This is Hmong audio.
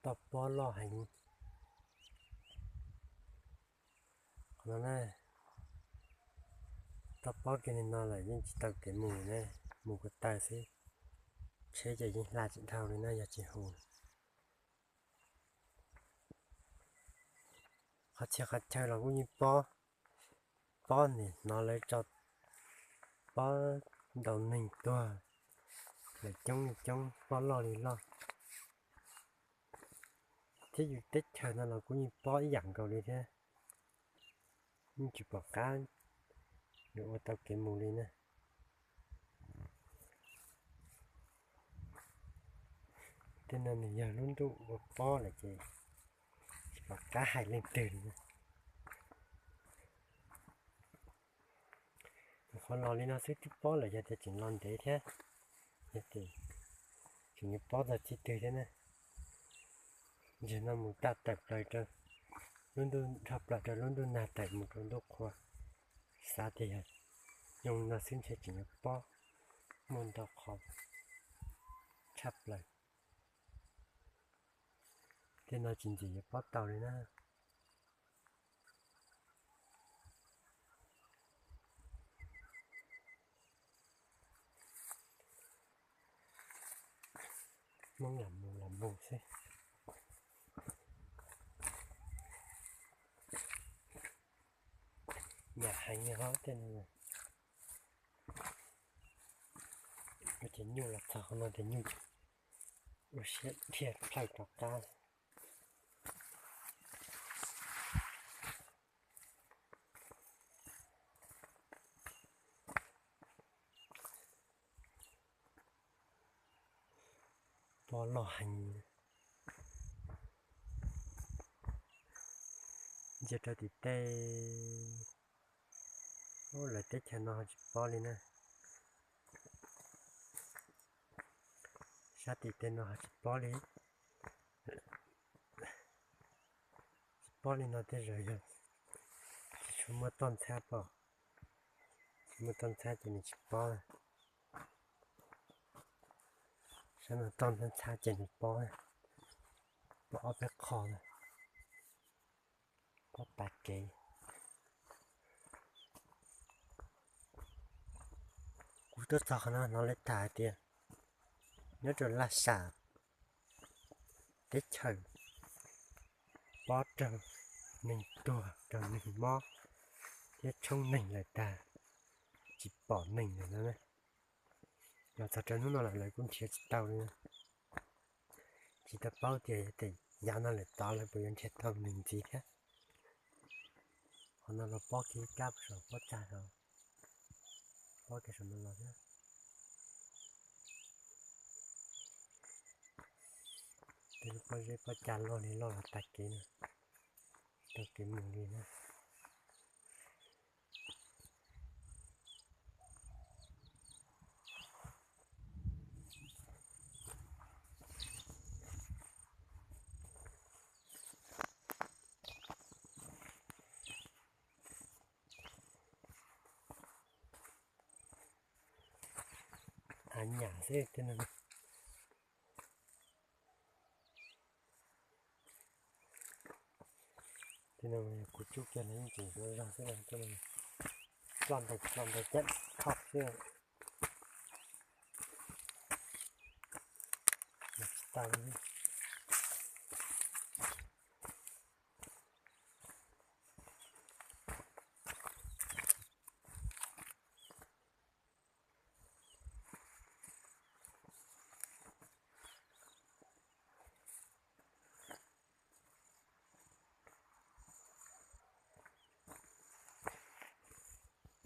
Toj pob loj heev. Qhov no na, toj pob kiag li no lawm yeej tsis tau kev mus na, mus ko taw xwb. Tsheb ces yeej hla tsis dhau li na yog tsis hu. Qhov txhia qhov chaw los kuj yeej pob, pob nim hnov lawv tso pob ntaus neeg tuag lawm coob li coob, pob loj li loj. Thiab yus teb chaws no los kuj yeej pob ib yam nkaus li thiab, yeej tsis pom qab yuav ua tau kev mus li na. Tej no nws yog lub ntuj ua pob lawm ces tsis pom qab hais leej twg li na. Qhov los li no xwb twb pob lawm, yog tias tseem los ntev thiab, yog tias tseem yuav pob txog txij twg thiab na. Ntsis no mus tawm plaws rau lub ntuj, dhau plaws rau lub ntuj nag tawm mus rau ntuj qhua, xav tias yog nyob no xwb ntshe tseem yuav pob muaj ntau qhov tshaj plaws. Tej no tsis ntxim yuav pob tau li na. Hmoob lam mus lam mus xwb. Nyam heev li hov tej no. Ces nyuj los txog qhov no ces nyuj ua siab dhia plhaw rov qab. Pob loj heev. Ntsia rau tim tej, lawv teb chaws no ho tsis pob li na. Sab tim tej no ho tsis pob li. Tsis pob li no tej zaum yog tsis tshua muaj toj ntxhab pom, tsis muaj toj ntxhab ces nws tsis pob. Sab no toj ntxhab ces nws pob, pob ob peb qho na. Pob tas kev. Kuv tuaj txog qhov no hnov lawv tham hais tias nyob rau Laj Sam teb chaws pob raug neeg tuag, raug neeg mob thiab tshoob neeg lawm tag, tsis pom neeg lawm no na. Los txog rau hnub no lawm lawv kuj nrhiav tsis tau li. Tsis tau paub tias yav no lawm tod lawv puas yuav nrhiav tau neeg ntxiv thiab. Qhov no los pob kiag ib kab saum pob tsag saud, pob kiag saum no los thiab. Tej lub pob zeb pob tsag loj li loj los tag kev na, tsis tau kev mus li na. Av nyam xwb tej no. Tej no kuv cub kiag no yeej tseem zoo zog xwb, tej no ploj ntais ploj ntais cab khoj xwb. Tsis tau li.